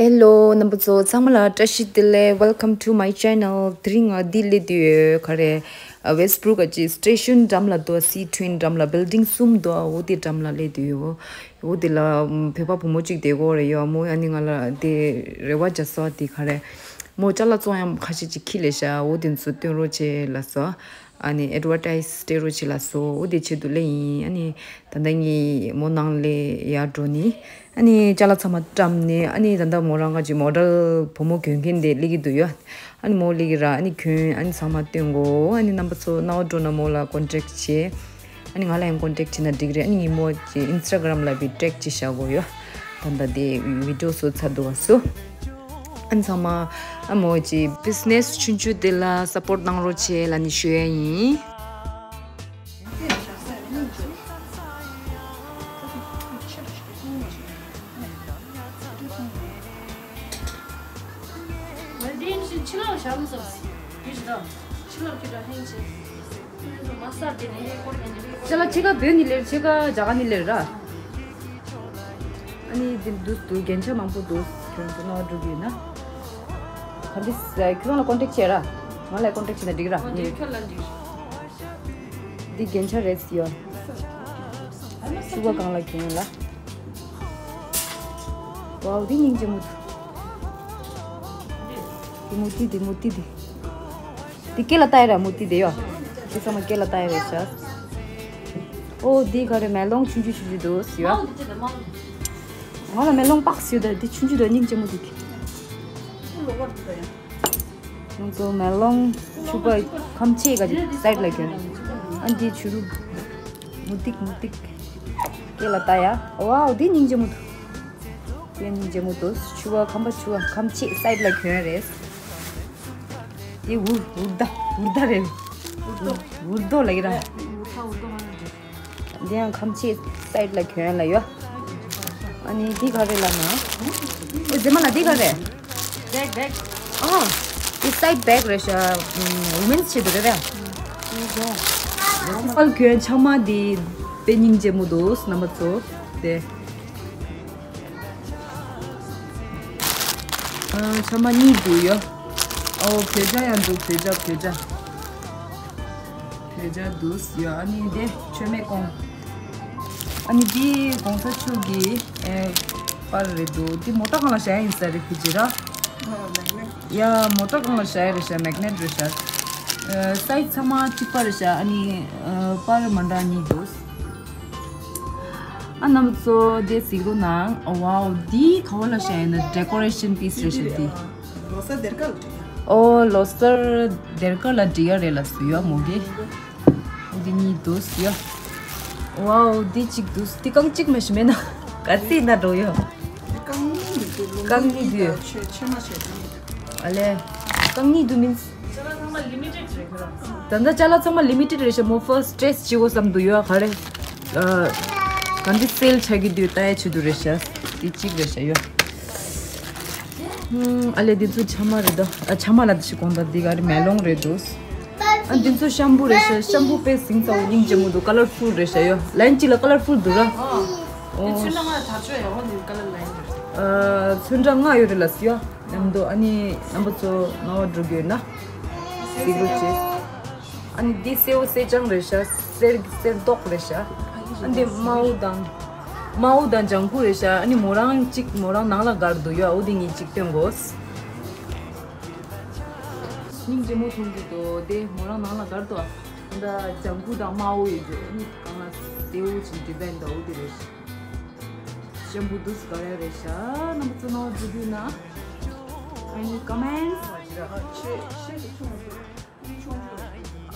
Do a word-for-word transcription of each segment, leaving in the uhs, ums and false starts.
ཧེ་ལོ། རྣམ་པ་ཚོ་ཚང་མ་ལ་བཀྲ་ཤིས་བདེ་ལེགས། Welcome to my channel. དེ་རིང་ང་འདི་སླེབས་བསྡད་ཡོད། ག་རེ། ཨ། Westbrook གི་སི་ཊེ་ཤོན་འགྲམ་ལ་འདུག་སི་ཊེ་ཤོན་འགྲམ་ལ་བིལ་ཌིང་གསུམ་འདུག་འོ་དེ་འགྲམ་ལ་སླེབས་བསྡད་ཡོད། འོ་དེ་ལ་བོད་པ་བུ་མོ་གཅིག་བསྡད་ཀྱི་ཡོད་རེད། ཡ། མོ་ཨ་ནི་ང་ལ་དེ་རེ་བ་བྱས་སོང་། དེ་ག་རེ། མོ་ཅ་ལག་བཙོང་ཡག་ཁ་ཤས་ཅིག་འཁྱེར་སླེབས་ཤག་འོ་དེ་ཚོ་སྟོན་རོགས་བྱེད་ལབ་སོང་། ཨ་ནི་ཨེཌ་ཝར་ཊའིཛ་སྤྲད་རོགས་བྱེད་ལབ་སོང་། འོ་དེ་ཆེད་དུ་སླེབས་ཡིན། ཨ་ནི་ད་ལྟ་ངས་མོ་ནང་ལ་ཡར་འགྲོ་ནས། ཨ་ནི་ཅ་ལག་ཚང་མ་བཀྲམ་ནས། ཨ་ནི་ད་ལྟ་མོ་རང་ག་ཅིག་མོ་ཌེལ་བུ་མོ་གྱོན་མཁན་དེ་སླེབས་ཀྱི་འདུག་ཡ། ཨ་ནི་མོ་སླེབས་ཀྱི་ར། ཨ་ནི་གྱོན། ཨ་ནི་ཚང་མ་སྟོན་གོ་ཨ་ནི་རྣམ་པ་ཚོ་རྣ་བ་འགྲོ་ན་མོ་ལ་ཀོན་ཊེག་བྱེད། ཨ་ནི་ང་ལ་ཡང་ཀོན་ཊེག་བྱེད་ན་འགྲིག་རེད། ཨ་ནི་ངས་མོ་གི་ཨིན་སི་ཊ་གྷི་རམ་ལ་བི་ཊེག་བྱས་བཞག་གོ་ཡ། ད་ལྟ་དེ་བི་ཌི་ཡོ་བཟོ་ཚར་འདུག་བ་སུ། ཨ་ནི་ཚང་མ་ཨ་མོ་གི་བི་ཛི་ནེ་སི་ཆུང་ཆུང་དེ་ལ་སབ་པོར་ཊི་གནང་རོགས་བྱེད་ལབ་ནས་ཞུ་ཡ་ཡིན། ཅ་ལག་ཕྱེད་ཀ་བོད་ནས་སླེབས། ཕྱེད་ཀ་རྒྱ་གར་ནས་སླེབས་ར། ཨ་ནི་འདི་འདུག་འདུག་རྒྱན་ཆ་མང་པོ་འདུག་ཁྱོད་ཚོ་རྣ་བ་འགྲོ་གི་ཡོད་ན། ག་འདྲ། ཁྱོད་རང་ལ་ཀོན་ཊེག་བྱས་ར། ང་ལ་ཀོན་ཊེག་བྱས་ན་འགྲིག་ར། འདི་རྒྱན་ཆ་རེད་ཡ། ཕྱུ་པ་སྒང་ལ་གྱོན་ལ། ཝའོ། འདི་སྙིང་རྗེ་མོ་འདུག་འདི་མུ་ཏི། འདི་མུ་ཏི། འདི། འདི་སྐེ་ལ་བཏགས་ཡ་ར། མུ་ཏི་དེ་ཡོ། འདི་ཚང་མ་སྐེ་ལ་བཏགས་ཡ་རེད་ཤག་ཨོ། འདི་ག་རེ། མེ་ལོང་ཆུང་ཆུང་ཆུང་ཆུང་འདུག་ཡོ། ང་ལ་མེ་ལོང་པགས་ཡོད་ད། འདི་ཆུང་ཆུང་འདུག་སྙིང་རྗེ་མོ་འདུག་ང་ཚོ་མེ་ལོང་ཕྱུ་པ་ཁམ་ཆེ་ག་ཅིག་སའིཌ་ལ་གྱོན། ཨ། འདི་བྱུ་རུ། མུ་ཏིག་མུ་ཏིག་སྐེ་ལ་བཏགས་ཡ། ཝའོ། འདི་སྙིང་རྗེ་མོ་འདུག་དེ་སྙིང་རྗེ་མོ་འདུག་ཕྱུ་པ་ཁམ་པ། ཕྱུ་པ་ཁམ་ཆེ་སའིཌ་ལ་གྱོན་རེད། དེ་འུར་འུར་ད་འུར་ད་རེད། འུར་རྡོ། འུར་རྡོ་ལབ་ཀྱི་ར། འུར་ཐ་འུར་རྡོ་མ་རེད། འདི་ཡང་ཁམ་ཆེ་སའིཌ་ལ་གྱོན་ལ་ཡོ། ཨ་ནི་འདི་ག་རེ་ལབ་ན། ཨོ། རྗེས་མ་ལ་འདི་ག་རེ། བེག་བེག་ཨ། འདི་སའིཌ་བེག་རེད་ཤག་ཝུ་མེན་སི་ཆེད་དུ་རེད་པས། ཨ་ལ་གྱོན་ཆ་མ་འདི་དཔེ་སྙིང་རྗེ་མོ་འདུག་རྣམ་པ་ཚོ། དེ། ཨ། ཆ་མ་གཉིས་འདུག་ཡོ། ཨོ། བོད་ཇ་ཡང་འདུག་བོད་ཇ། བོད་ཇ། བོད་ཇ་འདུག་ཡོ། ཨ་ནི་དེ་མཆོད་མེ་ཀོང་། ཨ་ནི་འདི་གོང་ས་མཆོག་གི་ཨེ་པར་རེད་འདུག་འདི་མོ་ཊ་སྒང་ལ་བཞག་ཡ་ཡིན་ས་རེད། ཕི་ཇི་ར། ཡ། མོ་ཊ་སྒང་ལ་བཞག་ཡ་རེད་ཤག་མེག་ནེཊ་རེད་ཤག་ཨ། སའིཛ་ཚང་མ་གཅིག་པ་རེད་ཤག་ཨ་ནི་ཨ། པར་མ་འདྲ་གཉིས་འདུག་ཨ། རྣམ་པ་ཚོ་དེ་གཟིགས་རོགས་གནང་། ཝའོ། འདི་ག་བ་ལ་བཞག་ཡིན་ན། ཌེ་ཀོ་རེ་ཤན་པིས་རེད་ཤག་འདི། ལོ་གསར་སྡེར་ཁ་ལ་འགྲིག་ཡ། ཨོ། ལོ་གསར་སྡེར་ཁ་ལ་འགྲིག་ཡ་རེད་ལབ་སོང་ཡོ་མོ་གིས། འདི་གཉིས་འདུག་ཡོ། ཝའོ། འདི་གཅིག་འདུག་འདི་རྐང་གཅིག་མ་གཏོགས་མེད་ན་ག་ཚད་ན་འགྲོ་ཡོ། རྐང་གཉིས་འདུག་རྐང་གཉིས་འདུག་ཡོ། ཆེ་ཆེ་མ་ཆེ་གཉིས་འདུག་ཨ་ལས། རྐང་གཉིས་འདུག་མིན། ད་ལྟ་ཅ་ལག་ཚང་མ་ལི་མི་ཊེཌ་རེད་ཤག་མོ་ཕར་སི་ཊེ་སི་བྱེད་དགོས་བསམ་འདུག་ཡོ། ག་རེ། ཨ། ག་འདྲ་སེལ་ཆགས་ཀྱི་འདུག་ལྟ་ཡ་ཆེད་དུ་རེད་ཤག་འདི་གཅིག་རེད་ཤག་ཡོ། ཨ་ལས། འདི་ཚོ་ཆ་མ་རེད་ད། ཨ། ཆ་མ་ལ་འདི་ཞིག་གོང་ད། འདི་ག་རེ། མེ་ལོང་རེད་འདུག་ཨ། འདི་ཚོ་ཤམ་པུ་རེད་ཤག་ཤམ་པུ་དཔེ་ཟིང་ཚ་བོ་སྙིང་རྗེ་མོ་འདུག་ཀ་ལར་ཕུལ་རེད་ཤག་ཡོ། ལའིན་གཅིག་ལ་ཀ་ལར་ཕུལ་འདུག་ར། ཨོ། ཚོན་ཁྲ་ལྔ་དར་ཆོག་ཡོ། འོ་འདི་ཀ་ལར་ལའིན་རེད། ཨ། ཚོན་ཁྲ་ལྔ་ཡོད་རེད་ལབ་སོང་ཡོ། མཉམ་དུ། ཨ་ནི་རྣམ་པ་ཚོ་རྣ་བ་འགྲོ་གི་ཡོད་ན་གཟིགས་རོགས་བྱེད། ཨ་ནི་འདི་སེར་པོ་སེར་ལྗང་རེད་ཤག་སེར་སེར་མདོག་རེད་ཤག་ཨ་འདི་དམར་པོ་དང་། དམར་པོ་དང་ལྗང་ཁུ་རེད་ཤག་ཨ་ནི་མོ་རང་གཅིག་མོ་རང་ནང་ལ་དགར་འདུག་ཡོ། འོ་འདི་གཉིས་གཅིག་སྟོན་དགོས། སྙིང་རྗེ་མོ་མཐོང་གི་འདུག་དེ་མོ་རང་ནང་ལ་དགར་འདུག་ཨ་ད་ལྗང་ཁུ་དང་དམར་པོ་ཡོད་རེད། ཨ་ནི་སྒང་ལ་སེར་པོ་ཅིག་ཌི་ཛའིན་འདུག་འོ་དེ་རེད། ཤམ་པུ་འདུག་སེ་དགར་ཡ་རེད་ཤག་རྣམ་པ་ཚོ་རྣ་བ་འགྲོ་གི་ཡོད་ན། Any comments?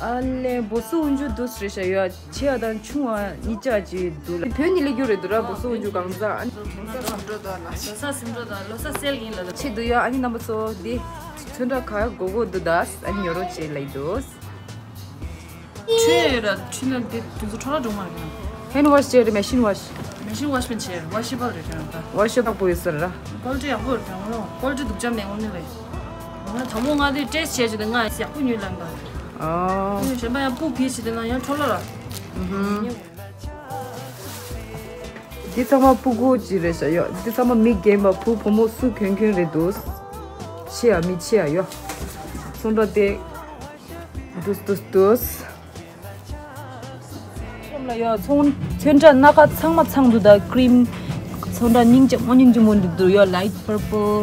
ཨ་ལས། བོ་སོ་འོག་འཇུག་འདུག་སེ་རེད་ཤག་ཡོ། ཆེ་བ་དང་ཆུང་བ་གཉིས་ཆ་ཅིག་འདུག་ལ། བོད་ནས་སླེབས་རྒྱུ་རེད་འདུག་ར། བོ་སོ་འོག་འཇུག་གང་ཟག་ཨ་ནི། ལོ་གསར་སུམ་འགྲོ་དང་ལོ་གསར་སེལ་ཡིན་ལ། ཆེད་དུ་ཡོ། ཨ་ནི་རྣམ་པ་ཚོ་འདི་ཚོན་ཁྲ་ག་དགོས་དགོས་འདུག་ད་ཨ་ནི་ཉོ་རོགས་བྱེད་ལབ་ཀྱི་འདུག་ཁྲུས་ཡོད་ར། ཁྲུས་ན་དེ་དུས་ཚོད་འཕྲོ་བརླག་འགྲོ་མ་རེད་ན། ཧེན་ཝ་ཤི་བྱས་རེད། མེ་ཤིན་ཝ་ཤི། མེ་ཤིན་ཝ་ཤི་མིན་བྱས་ཝ་ཤི་བལ་རེད་དྲན་ད། ཝ་ཤི་བལ་པོ་ཡོད་ས་རེད་ར། ཀོ་ལི་ཊི་ཡག་པོ་རེད་དྲན་ལོ། ཀོ་ལི་ཊི་སྡུག་ཅག་མེད་ངོ་ནི་རེད། ང་དང་པོ་ང་དེ་ཊེ་སི་ཊི་བྱས་བྱས་དེ་ང་ཡག་པོ་ཉོས་ལབ་པ། ཨོ། གཞན་པ་ཡང་སྤུ་གིས་བྱས་དེ་ན་ཡང་འཕྲོ་བརླག་ར། ཨུ་ཧུམ། འདི་ཚང་མ་སྤུ་གུ་ཅིག་རེད་ཤག་ཡོད། འདི་ཚང་མ་མི་རྒན་པ་བུ་བུ་མོ་སུ་གྱོན་གྱོན་རེད་འདུག་ཆེ་ཡ་མི་ཆེ་ཡ་ཡོད། ཚོང་འདྲ་དེ་འདུག་འདུག་འདུག་ཁྱོད་ལ་ཡོད། ཚོང་ཚོན་ཁྲ་སྣ་ཁ་ཚང་མ་ཚང་འདུག་ད་ཀྲིམ་ཚོན་ཁྲ་སྙིང་རྗེ་མོ་སྙིང་རྗེ་མོ་འདི་འདུག་ཡོད། Light purple,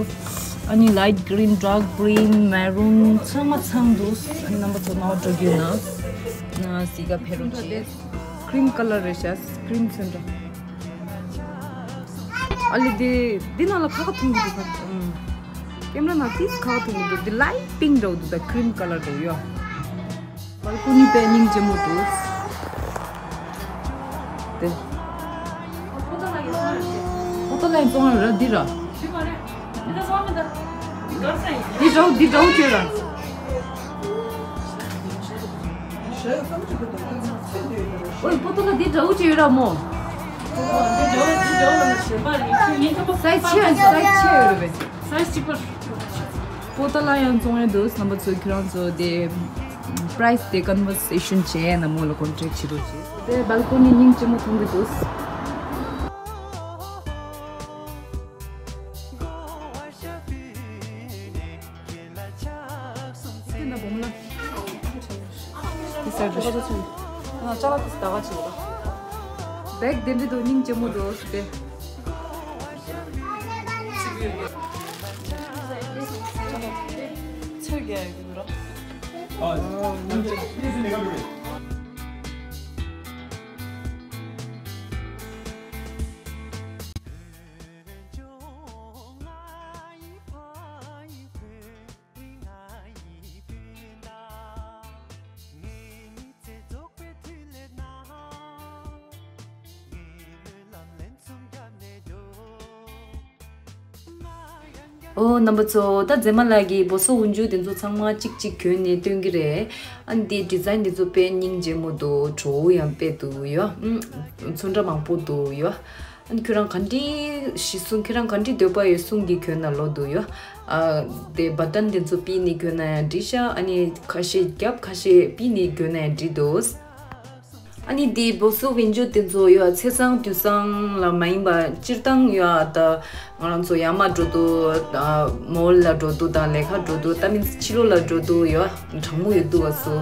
ཨ་ནི་light green, dark green, maroon ཚང་མ་ཚང་འདུག་ཨ་ནི་རྣམ་པ་ཚོ་མ་འགྲོ་རྒྱུ་ན་ན་སི་ག་ཕེ་རོ་ཅེ། ཀྲིམ་ཀ་ལར་རེད་ཤག་ཀྲིམ་ཚོན་ཁྲ། ཨ་ལེ་དེ་འདི་ནང་ལ་ཁ་ཁ་ཐུང་གི་འདུག་ཁ། ཨུམ། ཀེམ་ར་ནང་ཏིས་ཁ་ཁ་ཐུང་གི་འདུག་འདི་light pink འདྲ་བོ་འདུག་ད་ཀྲིམ་ཀ་ལར་འདྲ་བོ་ཡོད། བལ་ཀོ་ནི་དཔེ་སྙིང་རྗེ་མོ་འདུག་དེ། ཕོ་ཏོ་ལ་ཡིན་ཙང་ར་འདི་ར། འདི་འདྲ་བོ་འདི་འདྲ་བོ་བྱོས་ར། ཨོའི་ཕོ་ཏོ་ལ་འདི་འདྲ་བོ་བྱོས་ར་མོ། སའི་ཛི་ཆེ་སའི་ཛི་ཆེ་ཡོད་རེད་པས། སའི་ཛི་གཅིག་པ། པོ་ཏ་ལ་ཡང་བཙོང་ཡ་འདུག་རྣམ་པ་ཚོ་ཁྱེད་རང་ཚོ་དེ་price དེ་conversation བྱས་ན་མོ་ལ་contact བྱེད་རོགས་བྱེད། དེ་བལ་ཀོ་ནི་སྙིང་རྗེ་མོ་མཐོང་གི་འདུག་དེ་ན་བོང་ལ། དེ་ཟེར་རེད། ང་ཅ་ལག་དེ་ཟ་ག་བྱེད་པ། བེག་དེ་འདྲ་འདུག་སྙིང་རྗེ་མོ་འདུག་དེ། ཚོད་རྒྱག་ཡོད་ཀྱི་འདུག་ར། ཨོ་རྣམ་པ་ཚོ། ད་མཛེས་མ་ལགས་ཀྱིས་བོ་སོ་འོག་འཇུག་དེ་ཚོ་ཚང་མ་གཅིག་གཅིག་གྱོན་ནས་སྟོན་གྱི་རེད། ཨ་ནི་དེ་design དེ་ཚོ་དཔེ་སྙིང་རྗེ་མོ་འདུག་བྲོ་བོ་ཡང་དཔེ་འདུག་ཡོད། ཨུམ། ཚོན་ཁྲ་མང་པོ་འདུག་ཡོད། ཨ་ནི་ཁྱོད་རང་ག་འདྲི་ཞིག་གསུང་། ཁྱོད་རང་ག་འདྲི་འདོད་པ་ཡོད་གསུང་གི་གྱོན་ན་ལོ་འདུག་ཡོད། ཨ་དེ་button དེ་ཚོ་ཕུད་ནས་གྱོན་ན་ཡང་འགྲིག་ཤག་ཨ་ནི་ཁ་ཤས་རྒྱབ་ཁ་ཤས་ཕུད་ནས་གྱོན་ན་ཡང་འགྲིག་འདུག་ཨ་ནི་དེ་བོ་སོ་འོག་འཇུག་དེ་ཚོ་ཡོད། ཚེས་བཟང་དུས་བཟང་ལ་མ་ཡིན་པ་སྤྱིར་བཏང་ཡོད། ད་ང་རང་ཚོ་ཡར་མར་འགྲོ་དུས་ད་mall ལ་འགྲོ་དུས་དང་ལས་ཀ་འགྲོ་དུས་ད་མིན་ཕྱི་ལོགས་ལ་འགྲོ་དུས་ཡོད། གྲང་མོ་ཡོད་དུས་བ་སོ།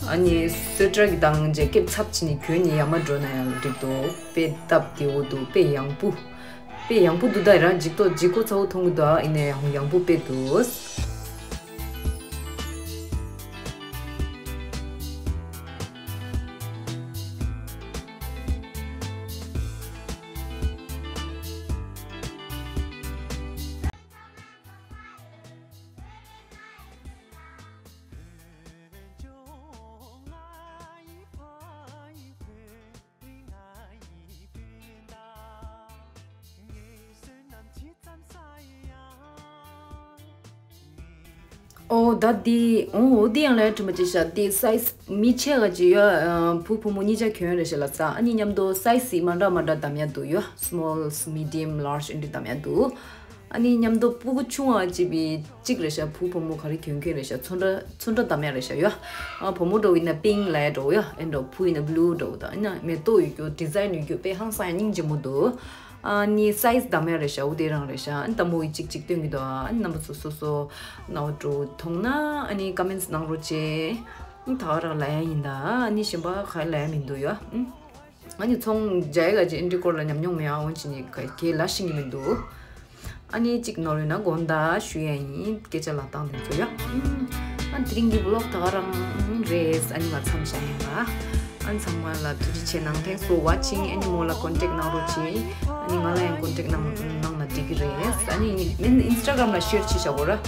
ཨ་ནི་སུ་ཊར་གི་དང་ཇེ་ཀེཊ་ཚབ་བྱས་ནས་གྱོན་ནས་ཡར་མར་འགྲོ་ན་ཡང་འགྲིག་འདུག་དཔེ་སྟབས་བདེ་བོ་འདུག་དཔེ་ཡང་སྤུ། དཔེ་ཡང་སྤུ་འདུག་ད་ཡ་རང་འཇིགས་ཏོ་འཇིགས་སྐོ་ཚ་བོ་མཐོང་གི་འདུག་ཨ་ཡིན་ན་ཡང་ཡང་སྤུ་དཔེ་འདུག་ཨོ་ད་འདི་ཨོ་འོ་འདི་ཡང་ལས་དྲི་མ་ཅི་ཤ་འདི་སའི་ཛི་མི་ཆེ་ག་ཅི་ཡོད། བུ་བུ་མོ་གཉིས་ཆ་གྱོན་རེད་ཤ་ལ་ས། ཨ་ནི་མཉམ་དུ་སའི་ཛི་མ་འདྲ་མ་འདྲ་འདམ་ཡ་འདུག་ཡོད། small medium large ཨ་འདྲ་འདམ་ཡ་འདུག་ཨ་ནི་མཉམ་དུ་སྤུ་གུ་ཆུང་བ་ཅིག་བི་གཅིག་རེད་ཤག་བུ་བུ་མོ་ག་རེ་གྱོན་གྱོན་རེད་ཤག་ཚོན་ཁྲ་ཚོན་ཁྲ་འདམ་ཡ་རེད་ཤག་ཡོད། ཨ་བུ་མོ་འགྲོ་བི་ན་pink ལ་ཡ་འགྲོ་ཡོད། ཨེ་འགྲོ་བུ་ཡིན་ན་blue འགྲོ་དང་ཨ་ནི་མེ་ཏོག་ཡོད་རྒྱུ་design ཡོད་རྒྱུ་དཔེ་ཧང་སང་ཡ་སྙིང་རྗེ་མོ་འདུག་ཨ་ནི་སའི་ཛི་འདམ་ཡ་རེད་ཤག་འོ་དེ་རང་རེད་ཤག་ཨ་ནི་ད་མོ་ཡི་གཅིག་གཅིག་སྟོན་གི་འདུག་ཨ་ནི་རྣམ་པ་ཚོ་སོ་སོ་ནའོ་འགྲོ་མཐོང་ན་ཨ་ནི་comments གནང་རོགས་བྱེད། ཨ་ནི་ད་ག་རང་ལ་ཡ་ཡིན་ད་ཨ་ནི་གཞན་པ་ག་ལ་ཡ་མི་འདུག་ཡོད། ཨ་ནི་ཚོང་རྒྱག་ཡ་ག་ཅིག་ཨེ་འདྲི་སྐོར་ལ་ཉམས་མྱོང་མེད་ཨ་འོན་ཅི་ནི་ག་གས་ལ་ཤེས་ཀྱི་མི་འདུག་ཨ་ནི་གཅིག་ནོར་ཡོད་ན་དགོངས་དག་ཞུ་ཡ་ཡིན། སྐད་ཆ་ལབ་སྟངས་དེ་ཚོ་ཡ། ཨ་དེ་རིང་གི་vlog ད་ག་རང་རེད། ཨ་ནི་ང་མཚམས་བཞག་ཡིན་ལ། ཨ་ནི་ཚང་མ་ལ་ཐུགས་རྗེ་ཆེ་གནང་། thanks for watching ཨ་ནི་མོ་ལ་contact གནང་རོགས་གྱིས། ཨ་ནི་ང་ལ་ཡང་contact གནང་གནང་ན་འགྲིག་གི་རེད། ཨ་ནི་མིན་Instagram ལ་share བྱེད་བཞག་གོ་ར། ཨ་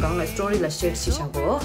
གང་ལ་story ལ་share བྱེད་བཞག་གོ།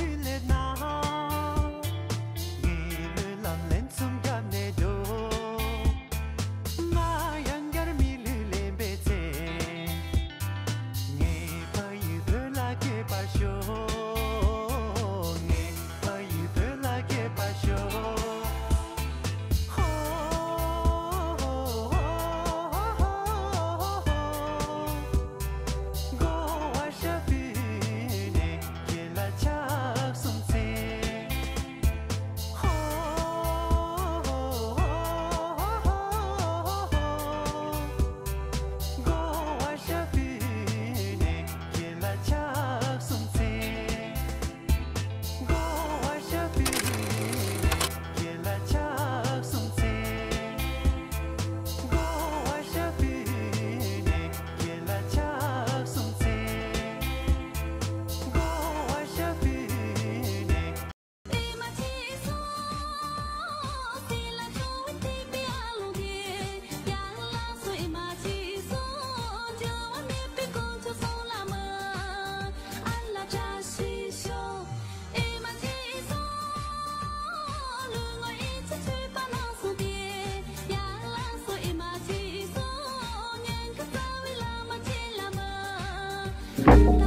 འདུག